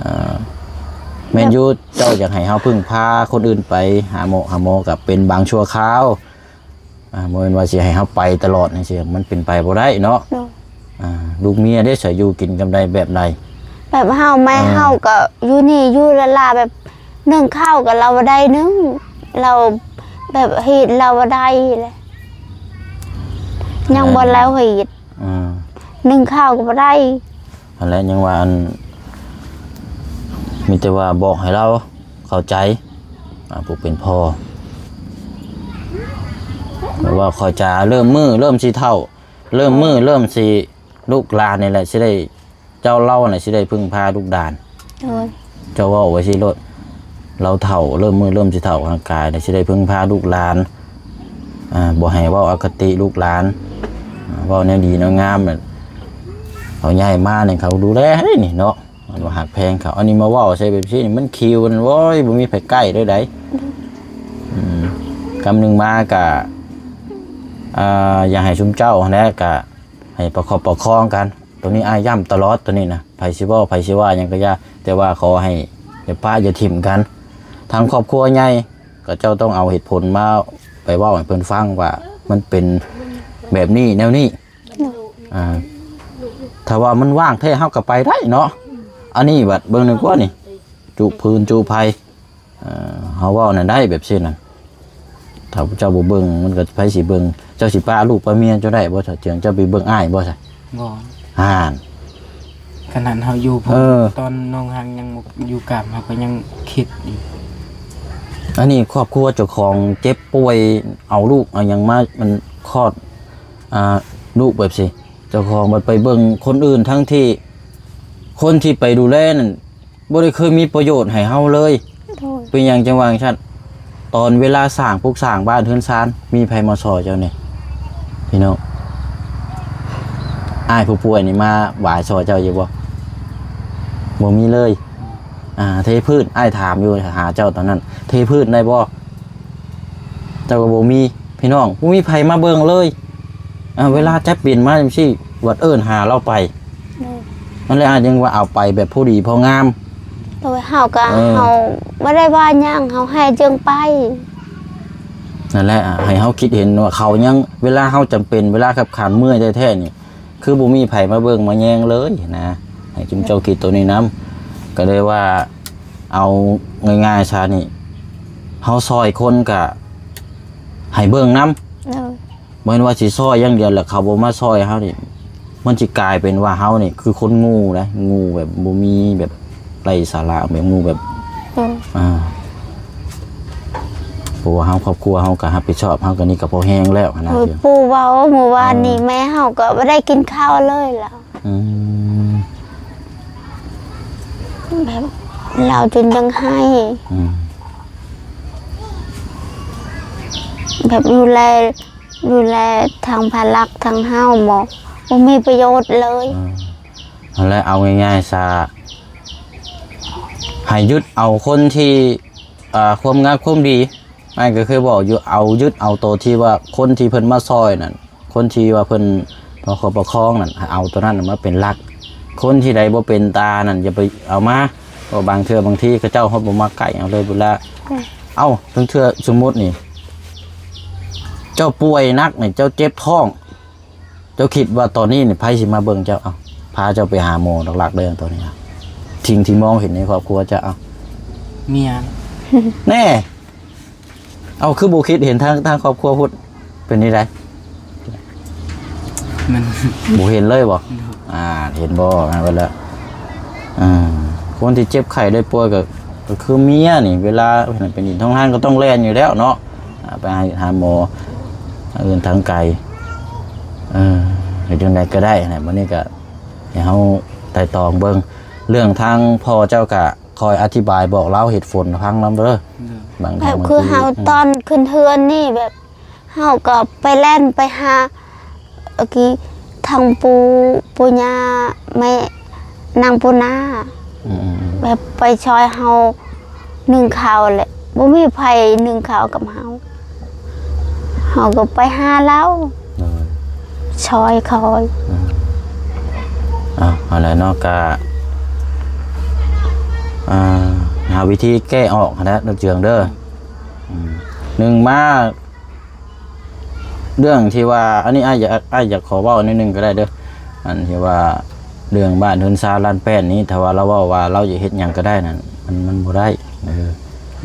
ອ່າ ແມ່ນຢູ່ ເຈົ້າຢາກໃຫ້ເຮົາເພິ່ງພາຄົນອື່ນໄປຫາໝໍ ຫາໝໍກໍເປັນບາງຊົ່ວຄາວ. ອ່າ ບໍ່ແມ່ນວ່າຊິໃຫ້ເຮົາໄປຕະຫຼອດຈັ່ງຊີ້ ມັນເປັນໄປບໍ່ໄດ້ເນາະ. ໂດຍ. ອ່າ ລູກເມຍເດ້ ສາຢູ່ກິນກັນໄດ້ແບບໃດ? ແບບເຮົາ ແມ່ ອ່າ ເຮົາກໍຢູ່ນີ້ຢູ່ລະລາ ແບບ ໜຶ້ງເຂົ້າກໍລາວບໍ່ໄດ້ໜຶ້ງ ລາວແບບເຮັດລາວບໍ່ໄດ້ແຫຼະ ຍັງບໍ່ ອ່າ ແລ້ວເຮັດ ອ່າ ໜຶ້ງເຂົ້າກໍບໍ່ໄດ້. ຫັ້ນແຫຼະ ຍັງວ່າ ອັນ ມີແຕ່ວ່າບອກໃຫ້ລາວເຂົ້າໃຈ ອ່າ ຜູ້ເປັນພໍ່ ແບບວ່າຂ້ອຍຈະເລີ່ມມື້ເລີ່ມຊິເຖົ້າ ເລີ່ມມື້ເລີ່ມຊິ ລູກຫຼານນີ້ແຫຼະຊິໄດ້ ເຈົ້າ ລາວນະຊິໄດ້ເພິ່ງພາລູກຫຼານ. ໂດຍ. ເຈົ້າເວົ້າໄວ້ຊີ້ໂລດ ລາວເຖົ້າ ເລີ່ມມື້ເລີ່ມຊິເຖົ້າຮ່າງກາຍ ແລ້ວຊິໄດ້ເພິ່ງພາລູກຫຼານ ອ່າ ບໍ່ໃຫ້ເວົ້າອະຄະຕິລູກຫຼານ ອ່າ ເວົ້າແນວດີແນວງາມ. ເຂົາໃຫຍ່ມານີ້ເຂົາດູແລເດ້ນີ້ເນາະ ມັນວ່າຮັກແພງເຂົາ. ອັນນີ້ມາເວົ້າໃສ່ແບບຊີ້ນີ້ ມັນຄິວ ມັນ ໂອ້ຍ ບໍ່ມີໃຜໃກ້ເລີຍໃດ. ອືມ ກຳໜຶ່ງມາກະ ອ່າ ຢາກໃຫ້ຊຸມເຈົ້າຫັ້ນແຫຼະ ກະໃຫ້ປະຄັບປະຄອງກັນ. ໂຕນີ້ອ້າຍຢ້ຳຕະຫຼອດ ໂຕນີ້ນະ ໃຜຊິເວົ້າ ໃຜຊິວ່າຫຍັງກໍຢ່າ ແຕ່ວ່າຂໍໃຫ້ຢ່າປະຢ່າຖິ້ມກັນ. ທາງຄອບຄົວໃຫຍ່ກໍເຈົ້າຕ້ອງເອົາເຫດຜົນມາໄປເວົ້າໃຫ້ເພິ່ນຟັງວ່າມັນເປັນແບບນີ້ແນວນີ້. ໂດຍ. ອ່າ ຖ້າວ່າມັນວ່າງແທ້ເຮົາກໍໄປໄດ້ເນາະ. ອັນນີ້ບັດເບິ່ງໜຶ່ງກວ່ານີ້ ຈຸພື້ນຈຸໄພ ເອີ ເຮົາເວົ້ານັ້ນໄດ້ແບບຊີ້ນະ ຖ້າເຈົ້າບໍ່ເບິ່ງ ມັນກໍໃຜຊິເບິ່ງ? ເຈົ້າຊິປະລູກປະເມຍເຈົ້າໄດ້ບໍ່? ຖ້າເຈົ້າ ເຈົ້າໄປເບິ່ງອ້າຍບໍ່ຊະ? ບໍ່. ຫັ້ນ ຂະໜາດເຮົາຢູ່ພຸ້ນ ເອີ ຕອນນ້ອງຮັງຍັງຢູ່ກາມ ເຮົາກໍຍັງຄິດຢູ່. ອັນນີ້ຄອບຄົວເຈົ້າຂອງເຈັບປ່ວຍ ເອົາລູກເອົາຫຍັງມາ ມັນຄອດ ອ່າ ລູກແບບຊີ້ ເຈົ້າຂອງບັດໄປເບິ່ງຄົນອື່ນ ທັງທີ່ຄົນທີ່ໄປດູແລນັ້ນ ບໍ່ໄດ້ເຄີຍມີປະໂຫຍດໃຫ້ເຮົາເລີຍ. ໂດຍ. ເປັນຫຍັງຈັ່ງວ່າຈັ່ງຊັ້ນ? ຕອນເວລາສ້າງ ປຸກສ້າງບ້ານເຮືອນຊານ ມີໃຜມາຊ່ອຍເຈົ້າແດ່? ພີ່ນ້ອງ ອ້າຍຜູ້ປ່ວຍນີ້ມາຫວາຍຊ່ອຍເຈົ້າຢູ່ບໍ່? ບໍ່ມີເລີຍ. ອ່າ ເທພື້ນ ອ້າຍຖາມຢູ່ ຫາເຈົ້າຕອນນັ້ນ ເທພື້ນໄດ້ບໍ່? ເຈົ້າກໍບໍ່ມີ ພີ່ນ້ອງ ບໍ່ມີໃຜມາເບິ່ງເລີຍ. ອ່າ ເວລາຈັດເປັນມາຈັ່ງຊີ້ ວັດເອີ້ນຫາລາວໄປ. ໂດຍ. ນັ້ນແຫຼະ ອາດຍັງວ່າເອົາໄປແບບພໍດີພໍງາມ. ໂດຍ. ເຮົາກໍ ເອີ ເຮົາບໍ່ໄດ້ວ່າຫຍັງ ເຮົາໃຫ້ຈຶ່ງໄປ. ນັ້ນແຫຼະ ໃຫ້ເຮົາຄິດເຫັນວ່າເຂົາຍັງ ເວລາເຮົາຈຳເປັນ ເວລາຄັບຂັນເມື່ອຍແທ້ໆນີ້ ຄືບໍ່ມີໃຜມາເບິ່ງມາແຍງເລີຍນະ. ໃຫ້ຈຸມເຈົ້າຄິດໂຕນີ້ນຳ ກໍເລີຍວ່າ ເອົາງ່າຍໆຊະນີ້ ເຮົາຊ່ອຍຄົນກະໃຫ້ເບິ່ງນຳ. ໂດຍ. ບໍ່ແມ່ນວ່າຊິຊ່ອຍຢ່າງດຽວ ແລ້ວເຂົາບໍ່ມາຊ່ອຍເຮົານີ້ ມັນຊິກາຍເປັນວ່າເຮົານີ້ຄືຄົນໂງ່ນະ ໂງ່ແບບບໍ່ມີ ແບບໄຮ້ສາລະ ແບບໂງ່ແບບ ໂດຍ ອ່າ ເພາະວ່າເຮົາ ຄອບຄົວເຮົາກໍຮັບຜິດຊອບ ເຮົາກໍນີ້ກໍພໍແຮງແລ້ວຫັ້ນນະ. ໂດຍ. ເອີ ປູ່ເວົ້າມື້ວານນີ້ ອ່າ ແມ່ເຮົາກໍບໍ່ໄດ້ກິນເຂົ້າເລີຍແລ້ວ. ອືມ ແບບລາວຈົນຢາກໄຫ້ ອືມ ແບບດູແລ ດູແລທັງພາລັກທັງເຮົາ ບໍ່ ບໍ່ມີປະໂຫຍດເລີຍ. ອືມ ຫັ້ນແຫຼະ ເອົາງ່າຍໆຊະ ໃຫ້ຍຶດເອົາຄົນທີ່ ອ່າ ຄວາມງາມຄວາມດີ ອ້າຍກໍເຄີຍບອກຢູ່ ເອົາ ຍຶດເອົາໂຕທີ່ວ່າຄົນທີ່ເພິ່ນມາຊ່ອຍນັ້ນ ຄົນທີ່ວ່າເພິ່ນປະຄັບປະຄອງນັ້ນ ໃຫ້ເອົາໂຕນັ້ນມາເປັນຫຼັກ. ຄົນທີ່ໃດບໍ່ເປັນຕານັ້ນ ຢ່າໄປເອົາມາ ເພາະບາງເທື່ອບາງທີເຂົາເຈົ້າຮອດບໍ່ມັກໃກ້ເອົາເລີຍພຸ້ນລະ. ເອົ້າ ເຖິງເທື່ອສົມມຸດນີ້ ເຈົ້າປ່ວຍໜັກນີ້ ເຈົ້າເຈັບທ້ອງ ເຈົ້າຄິດວ່າຕອນນີ້ນີ້ໃຜຊິມາເບິ່ງເຈົ້າ? ເອົາ ພາເຈົ້າໄປຫາໝໍຫຼັກໆເດີຕອນນີ້ນະ. ສິ່ງທີ່ມອງເຫັນໃນຄອບຄົວເຈົ້າ ເອົາ ເມຍ ແນ່ ເອົາ ຄືບໍ່ຄິດເຫັນທາງ ທາງຄອບຄົວພຸ້ນ ເປັນຈັ່ງໃດ? ມັນ ບໍ່ເຫັນເລີຍບໍ່? ໂດຍ ອ່າ ເຫັນບໍ່? ອ່າ ເບິ່ງແລ້ວ ອ່າ ຄົນທີ່ເຈັບໄຂ້ໄດ້ປ່ວຍກໍ ກໍຄືເມຍນີ້ ເວລາເປັນອີກທ້ອງຮ້າງກໍຕ້ອງແລ່ນຢູ່ແລ້ວເນາະ ອ່າ ໄປຫາ ຫາໝໍ ທາງອື່ນທາງໄກ. ເອີ ເຮັດຈັ່ງໃດກໍໄດ້ນະ ບັດນີ້ກໍໃຫ້ເຮົາໄຕ່ຕອງເບິ່ງ. ເລື່ອງທາງພໍ່ເຈົ້າກໍ ຄອຍອະທິບາຍບອກລາວເຫດຜົນໃຫ້ຟັງນຳເດີ. ໂດຍ ບາງ ແບບຄືເຮົາ ອືມ ຕອນຂຶ້ນເຮືອນນີ້ ແບບເຮົາກໍໄປແລ່ນໄປຫາ ເອີ ກີ້ ທາງປູ່ ປູ່ຍ່າ ແມ່ນາງປູ່ນາ ອືມໆໆ ແບບໄປຊ່ອຍເຮົາໜຶ້ງເຂົ້າແຫຼະ ບໍ່ມີໃຜໜຶ້ງເຂົ້າກັບເຮົາ. ເຮົາກໍໄປຫາລາວ ໂດຍ ຊ່ອຍຄອຍ. ອືມ ເອົາ ຫັ້ນແຫຼະເນາະ ກະ ອ່າ ຫາວິທີແກ້ອອກຫັ້ນແຫຼະ ນ້ອງເຈືອງເດີ. ອືມ ໜຶ່ງມາ ເລື່ອງທີ່ວ່າ ອັນນີ້ອ້າຍຢາກ ອ້າຍຢາກຂໍເວົ້າໜ້ອຍໜຶ່ງກໍໄດ້ເດີ ອັນທີ່ວ່າເລື່ອງບ້ານເຮືອນຊານລ້ານແປ້ນນີ້ ຖ້າວ່າລາວເວົ້າວ່າລາວຈະເຮັດຫຍັງກໍໄດ້ນັ້ນ ມັນ ມັນບໍ່ໄດ້. ເອີ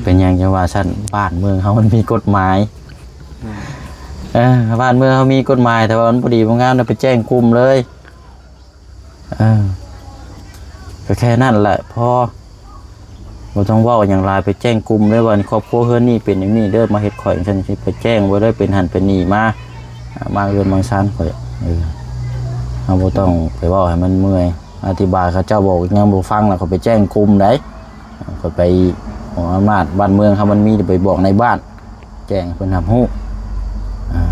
ເປັນຫຍັງຈັ່ງວ່າຊັ້ນ? ບ້ານເມືອງເຮົາມັນມີກົດໝາຍ. ອືມ ເອີ ບ້ານເມືອງເຮົາມີກົດໝາຍ ຖ້າວ່າມັນບໍ່ດີບໍ່ງາມ ລະໄປແຈ້ງກຸ່ມເລີຍ. ເອີ ກໍແຄ່ນັ້ນແຫຼະພໍ ບໍ່ຕ້ອງເວົ້າຫຍັງຫຼາຍ ໄປແຈ້ງກຸ່ມເລີຍວ່າ ຄອບຄົວເຮືອນນີ້ເປັນຢ່າງນີ້ເດີ ມາເຮັດຂ້ອຍຈັ່ງຊັ້ນ ຊິໄປແຈ້ງເບິດເລີຍ ເປັນຫັ້ນເປັນນີ້ມາ ອ່າ ມາເຮືອນມາຊານຂ້ອຍ. ເອີ ເຮົາບໍ່ຕ້ອງໄປເວົ້າໃຫ້ມັນເມື່ອຍ ອະທິບາຍ ເຂົາເຈົ້າບອກຍັງບໍ່ຟັງ ແລ້ວເຂົາໄປແຈ້ງກຸ່ມໃດ ເຂົາໄປ ອຳນາດບ້ານເມືອງເຮົາມັນມີ ໄປບອກນາຍບ້ານ ແຈ້ງໃຫ້ເພິ່ນຮັບຮູ້. ອ່າ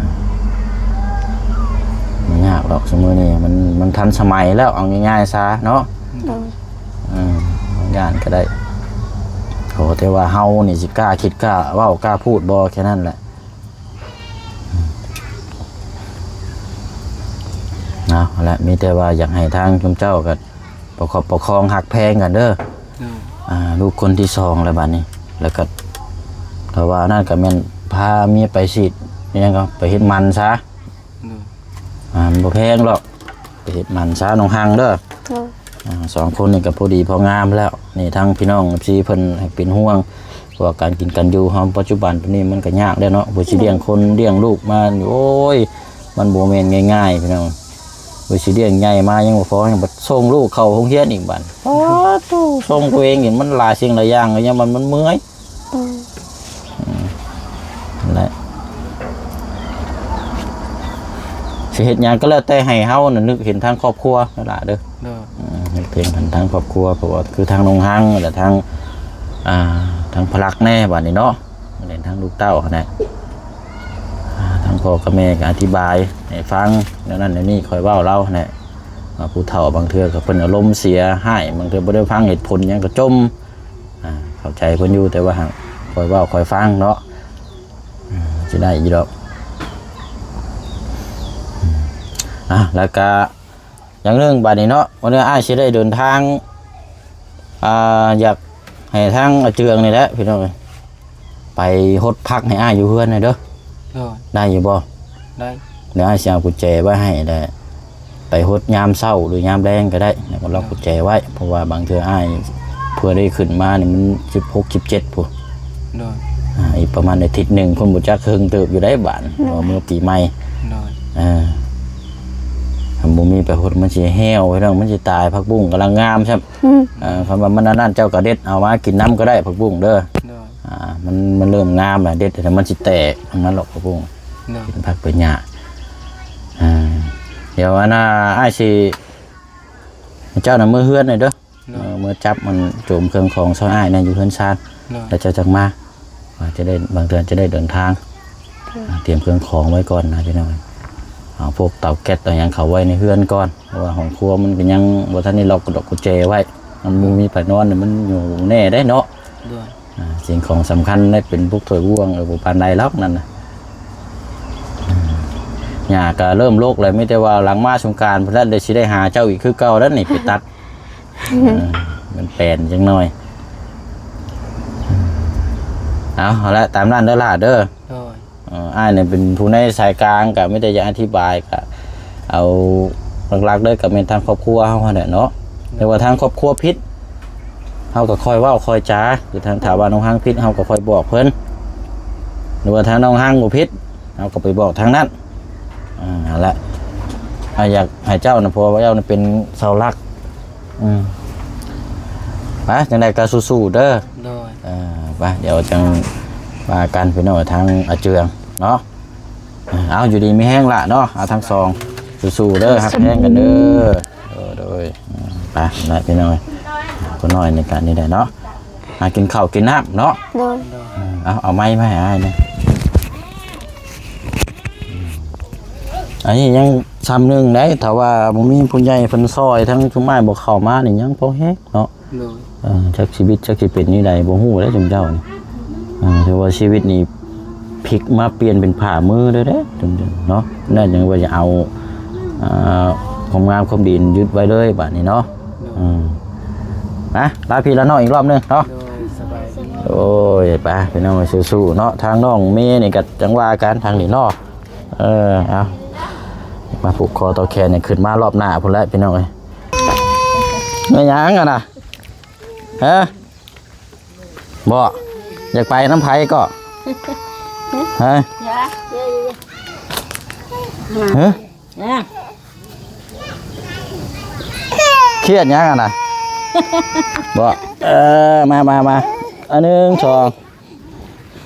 ບໍ່ຍາກດອກ ຊຸມື້ນີ້ມັນ ມັນທັນສະໄໝແລ້ວ ເອົາງ່າຍໆຊະເນາະ. ໂດຍ ເອີ ຢ້ານກໍໄດ້ ຂໍແຕ່ວ່າເຮົານີ້ຊິກ້າຄິດ ກ້າເວົ້າ ກ້າພູດບໍ່ ແຄ່ນັ້ນແຫຼະ. ເອົາລະ ມີແຕ່ວ່າຢາກໃຫ້ທາງຊຸມເຈົ້າກໍປະຄັບປະຄອງ ຮັກແພງກັນເດີ. ໂດຍ ອ່າ ລູກຄົນທີສອງແລ້ວບາດນີ້ ແລ້ວກໍ ຖ້າວ່ານັ້ນກໍແມ່ນພາເມຍໄປສີດ ອີຫຍັງກໍໄປເຮັດໝັນຊະ. ໂດຍ ອ່າ ມັນບໍ່ແພງດອກ ໄປເຮັດໝັນຊະ ນ້ອງຮັງເດີ. ໂດຍ ອ່າ ສອງຄົນນີ້ກໍພໍດີພໍງາມແລ້ວ. ນີ້ທາງພີ່ນ້ອງເອັຟຊີເພິ່ນເປັນຫ່ວງ ເພາະວ່າການກິນການຢູ່ເຮົາປັດຈຸບັນນີ້ມັນກໍຍາກແລ້ວເນາະ ເພື່ອຊິລ້ຽງຄົນລ້ຽງລູກມານີ້ ໂອ້ຍ ມັນບໍ່ແມ່ນງ່າຍໆ ພີ່ນ້ອງ. ເພື່ອຊິລ້ຽງໃຫຍ່ມາຍັງບໍ່ພໍ ຍັງບັດສົ່ງລູກເຂົ້າໂຮງຮຽນອີກບາດ ປາດໂທ້ ສົ່ງຕົວເອງນີ້ມັນຫຼາຍສິ່ງຫຼາຍຢ່າງ ກໍຍັງມັນ ມັນເມື່ອຍ. ໂດຍ ອືມ ນັ້ນແຫຼະ ຊິເຮັດຫຍັງກໍແລ້ວແຕ່ ໃຫ້ເຮົານະນຶກເຫັນທາງຄອບຄົວນັ້ນລະເດີ. ໂດຍ ອືມ ເຮັດເພງເຫັນທາງຄອບຄົວ ເພາະວ່າຄືທາງນ້ອງຮັງ ແລະ ທາງ ອ່າ ທາງພະລັກແດ່ບາດນີ້ເນາະ ແລະ ທາງລູກເຕົ້າຫັ້ນແຫຼະ. ອ່າ ທາງພໍ່ກັບແມ່ກໍອະທິບາຍໃຫ້ຟັງ ແນວນັ້ນແນວນີ້ ຂ້ອຍເວົ້າລາວຫັ້ນແຫຼະ ວ່າຜູ້ເຖົ້າບາງເທື່ອກໍເພິ່ນອາລົມເສຍຮ້າຍ ບາງເທື່ອບໍ່ໄດ້ຟັງເຫດຜົນຫຍັງກໍຈົ່ມ. ອ່າ ເຂົ້າໃຈເພິ່ນຢູ່ ແຕ່ວ່າຫາກຂ້ອຍເວົ້າຂ້ອຍຟັງເນາະ ອືມ ຊິໄດ້ຢູ່ດອກ. ອ່າ ແລ້ວກະຢ່າງໜຶ່ງບາດນີ້ເນາະ ວັນນີ້ອ້າຍຊິໄດ້ເດີນທາງ ອ່າ ຢາກໃຫ້ທາງອາເຈືອງນີ້ແຫຼະ ພີ່ນ້ອງເອີຍ ໄປຫົດຜັກໃຫ້ອ້າຍຢູ່ເຮືອນແດ່ເດີ. ໂດຍ ໄດ້ຢູ່ບໍ່? ໄດ້ ດຽວອ້າຍຊິເອົາກຸນແຈໄວ້ໃຫ້ ແລ້ວໄປຫົດຍາມເຊົ້າ ຫຼື ຍາມແລງກໍໄດ້ ແລ້ວກໍລັອກກຸນແຈໄວ້ ເພາະວ່າບາງເທື່ອອ້າຍເພື່ອໄດ້ຂຶ້ນມານີ້ມັນສິບຫົກ ສິບເຈັດພຸ້ນ. ໂດຍ ອ່າ ອີກປະມານອາທິດໜຶ່ງພຸ້ນ ບໍ່ຈັກເຄິ່ງເຕີບຢູ່ໄດ໋ບາດ ໂດຍ ເພາະວ່າມື້ປີໃໝ່. ໂດຍ ເອີ ຄັນບໍ່ມີໄປຫົດມັນຊິແຫ້ວ ພີ່ນ້ອງ ມັນຊິຕາຍ ຜັກບຸ້ງກຳລັງງາມຊ້ຳ. ອືມ ເອີ ຄັນວ່າມັນອັນນັ້ນ ເຈົ້າກໍເດັດເອົາມາກິນນຳກໍໄດ້ ຜັກບຸ້ງເດີ. ໂດຍ ອ່າ ມັນ ມັນເລີ່ມງາມແລ້ວ ເດັດແລ້ວມັນຊິແຕກ ມັນລອກຜັກບຸ້ງ. ໂດຍ ເປັນຜັກເປັນຫຍ້າ. ອ່າ ດຽວອັນນ່າ ອ້າຍຊິ ເຈົ້ານະເມືອເຮືອນແດ່ເດີ. ໂດຍ ເອີ ເມືອຈັບມັນໂຈມເຄື່ອງຂອງຊ່ອຍອ້າຍແດ່ຢູ່ເຮືອນຊານ. ໂດຍ ແລ້ວເຈົ້າຈັກມາ ວ່າຈະໄດ້ ບາງເທື່ອຈະໄດ້ເດີນທາງ. ໂດຍ ອ່າ ຕຽມເຄື່ອງຂອງໄວ້ກ່ອນນະພີ່ນ້ອງ ເອົາພວກເຕົາແກັສເຕົາຫຍັງເຂົ້າໄວ້ໃນເຮືອນກ່ອນ ເພາະວ່າຫ້ອງຄົວມັນກໍຍັງບໍ່ທັນໄດ້ລັອກກະດອກກຸນແຈໄວ້ ມັນບໍ່ມີໃຜນອນ ມັນຢູ່ແນ່ໄດ໋ເນາະ. ໂດຍ ອ່າ ສິ່ງຂອງສຳຄັນໄດ້ເປັນພວກຖ້ວຍບ່ວງ ເອີ ບໍ່ປານໃດຫຼອກນັ້ນນະ. ອ່າ ຫຍ້າກໍເລີ່ມລົກແລ້ວ ມີແຕ່ວ່າຫຼັງມາສົງການພຸ້ນແຫຼະ ໄດ້ ຊິໄດ້ຫາເຈົ້າອີກຄືເກົ່າແລ້ວນີ້ ໄປຕັດ. ເອີ ມັນແປນຈັກໜ່ອຍ. ເອົາ ເອົາລະ ຕາມນັ້ນເດີຫຼ້າເດີ. ໂດຍ. ເອີ ອ້າຍນີ້ເປັນຜູ້ໃນສາຍກາງ ກໍມີແຕ່ຢາກອະທິບາຍ ກໍເອົາຫຼັກໆເລີຍ ກໍແມ່ນທາງຄອບຄົວເຮົາຫັ້ນແຫຼະເນາະ. ແຕ່ວ່າທາງຄອບຄົວຜິດ ເຮົາກໍຄ່ອຍເວົ້າຄ່ອຍຈາ ຄືທາງ ຖ້າວ່ານ້ອງຮັງຜິດ ເຮົາກໍຄ່ອຍບອກເພິ່ນ ຫຼືວ່າທາງນ້ອງຮັງບໍ່ຜິດ ເຮົາກໍໄປບອກທາງນັ້ນ. ອ່າ ຫັ້ນແຫຼະ ອ່າ ຢາກໃຫ້ເຈົ້ານະ ເພາະວ່າເຈົ້ານະເປັນເສົາຫຼັກ. ອືມ ໄປ ຈັ່ງໃດກໍສູ້ໆເດີ. ໂດຍ. ເອີ ໄປ ດຽວຈັ່ງວ່າກັນພີ່ນ້ອງ ທາງອາເຈືອງເນາະ. ເອົາ ຢູ່ດີມີແຮງລະເນາະ ເອົາທັງສອງ ສູ້ໆເດີ ຮັກແພງກັນເດີ. ໂດຍ ໂດຍ. ອືມ ໄປລະພີ່ນ້ອງ ຜູ້ນ້ອຍໃນການນີ້ແຫຼະເນາະ ຫາກິນເຂົ້າກິນນ້ຳເນາະ. ໂດຍ. ເອີ ເອົາ ເອົາໄມມາໃຫ້ອ້າຍແດ່. ອັນນີ້ຍັງຊ່ຳໜຶ່ງໄດ໋ ຖ້າວ່າບໍ່ມີຜູ້ໃຫຍ່ເພິ່ນຊ່ອຍ ທາງຊຸມອ້າຍບໍ່ເຂົ້າມານີ້ ຍັງພໍແຮງເນາະ. ໂດຍ. ເອີ ຈັກຊີວິດຈັກຊິເປັນແນວໃດ ບໍ່ຮູ້ເດ້ຊຸມເຈົ້ານີ້. ເອີ ຖືວ່າຊີວິດນີ້ ພລິກມາປ່ຽນເປັນຜ້າມືເລີຍເດ້ ເນາະ. ນັ້ນຍັງວ່າຈະເອົາ ອ່າ ຄວາມງາມຄວາມດີຍຶດໄວ້ເລີຍບາດນີ້ເນາະ. ອືມ ນະ ລາພີ່ລານ້ອງອີກລອບໜຶ່ງເນາະ. ໂດຍ ສະບາຍດີ. ໂອ້ຍ ໄປພີ່ນ້ອງ ສູ້ໆເນາະ. ທາງນ້ອງເມນີ້ກໍຈັ່ງວ່າກັນທາງນີ້ເນາະ. ເອີ ເອົາ ມາຜູກຄໍຕໍ່ແຂນໃຫ້ຂຶ້ນມາລອບໜ້າພຸ້ນແຫຼະພີ່ນ້ອງເອີຍ. ແມ່ນຫຍັງຫັ້ນນະ? ຮະ? ບໍ່ ຢາກໄປນຳໃຜກໍ? ຮະ? ຢ່າ ຮະ? ຢ່າ ຄຽດຫຍັງຫັ້ນນະ? ບໍ່ ເອີ ມາ ມາ ມາ ອັນໜຶ່ງ ສອງ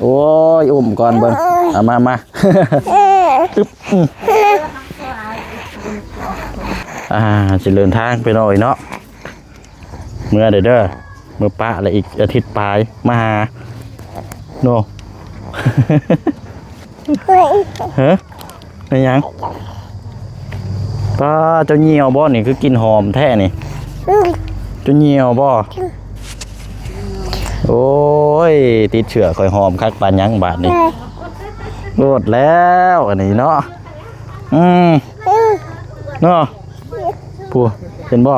ໂອ້ຍ ອຸ້ມກ່ອນເບິ່ງ ເອົາ ມາ ມາ ອຶບ ອືມ ອ່າ ຊິເດີນທາງໄປໜ້ອຍເນາະ. ເມືອເດີ ເດີ ເມືອປະແລ້ວ ອີກອາທິດປາຍມາຫາໂນ. ຮະ? ແມ່ນຫຍັງ? ປ້າ ເຈົ້າຍ່ຽວບໍ່ນີ້? ຄືກິ່ນຫອມແທ້ນີ້. ເຈົ້າຍ່ຽວບໍ່? ໂອ້ຍ ຕິດເຊື້ອຂ້ອຍ ຫອມຄັກປານຫຍັງບາດນີ້. ໂລດແລ້ວອັນນີ້ເນາະ. ອືມ ເນາະ. ຜູ້ ເຫັນບໍ່?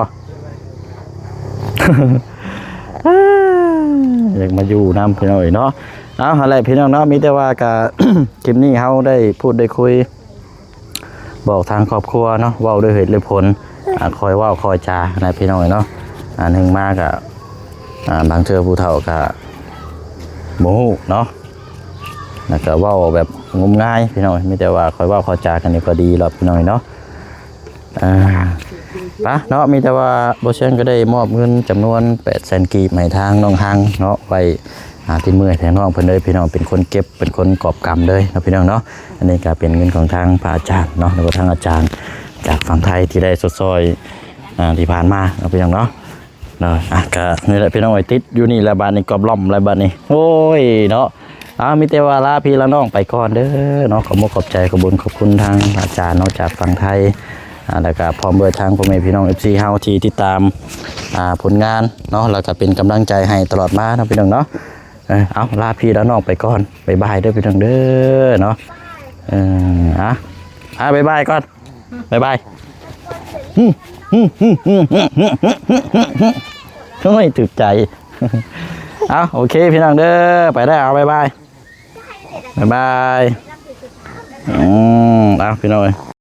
ຢາກມາຢູ່ນຳພີ່ນ້ອງເອີຍເນາະ. ເອົາ ຫັ້ນແຫຼະພີ່ນ້ອງເນາະ ມີແຕ່ວ່າກະ ຄລິບນີ້ເຮົາໄດ້ພູດໄດ້ຄຸຍ ບອກທາງຄອບຄົວເນາະ ເວົ້າດ້ວຍເຫດດ້ວຍຜົນ ອ່າ ຄ່ອຍເວົ້າຄ່ອຍຈານະພີ່ນ້ອງເອີຍເນາະ. ອ່າ ໜຶ່ງມາກະ ອ່າ ບາງເທື່ອຜູ້ເຖົ້າກະບໍ່ຮູ້ເນາະ ແລ້ວກະເວົ້າແບບງົມງາຍພີ່ນ້ອງເອີຍ. ມີແຕ່ວ່າຄ່ອຍເວົ້າຄ່ອຍຈາກັນນີ້ກໍດີແລ້ວພີ່ນ້ອງເອີຍເນາະ. ອ່າ ປະເນາະ ມີແຕ່ວ່າບໍ່ແຊງກໍໄດ້ມອບເງິນຈຳນວນແປດແສນກີບໃຫ້ທາງນ້ອງຮັງເນາະ ໄວ້ຫາຕິດມືໃຫ້ທາງນ້ອງເພິ່ນເລີຍພີ່ນ້ອງ ເປັນຄົນເກັບ ເປັນຄົນກອບກຳເລີຍເນາະພີ່ນ້ອງເນາະ. ອັນນີ້ກໍເປັນເງິນຂອງທາງພະອາຈານເນາະ ຫຼືວ່າທາງອາຈານຈາກຝັ່ງໄທທີ່ໄດ້ຊົດຊ່ອຍ ອ່າ ທີ່ຜ່ານມາເນາະພີ່ນ້ອງເນາະ. ເນາະ ອ່ະ ກະນີ້ແຫຼະພີ່ນ້ອງເອີຍ ຕິດຢູ່ນີ້ແຫຼະບາດນີ້ ກອບລ່ອມແລ້ວບາດນີ້ ໂອ້ຍເນາະ. ອ່າ ມີແຕ່ວ່າລາພີ່ລານ້ອງໄປກ່ອນເດີເນາະ. ຂອບມຸກຂອບໃຈ ຂອບບຸນຂອບຄຸນທາງອາຈານເນາະ ຈາກຝັ່ງໄທ ອ່າ ແລ້ວກະພ້ອມດ້ວຍທາງພໍ່ແມ່ພີ່ນ້ອງເອັຟຊີເຮົາທີ່ຕິດຕາມ ອ່າ ຜົນງານເນາະ ແລ້ວກະເປັນກຳລັງໃຈໃຫ້ຕະຫຼອດມາເນາະພີ່ນ້ອງເນາະ. ເອີ ເອົາ ລາພີ່ລານ້ອງໄປກ່ອນ ບາຍບາຍເດີພີ່ນ້ອງເດີເນາະ. ເອີ ອ່ະ ອ່ະ ບາຍບາຍກ່ອນ. ບາຍບາຍ. ໂອ້ຍ ຖືກໃຈ. ເອົາ ໂອເຄພີ່ນ້ອງເດີ ໄປແລ້ວ ເອົາ ບາຍບາຍ ບາຍບາຍ. ອືມ ເອົາ ພີ່ນ້ອງເອີຍ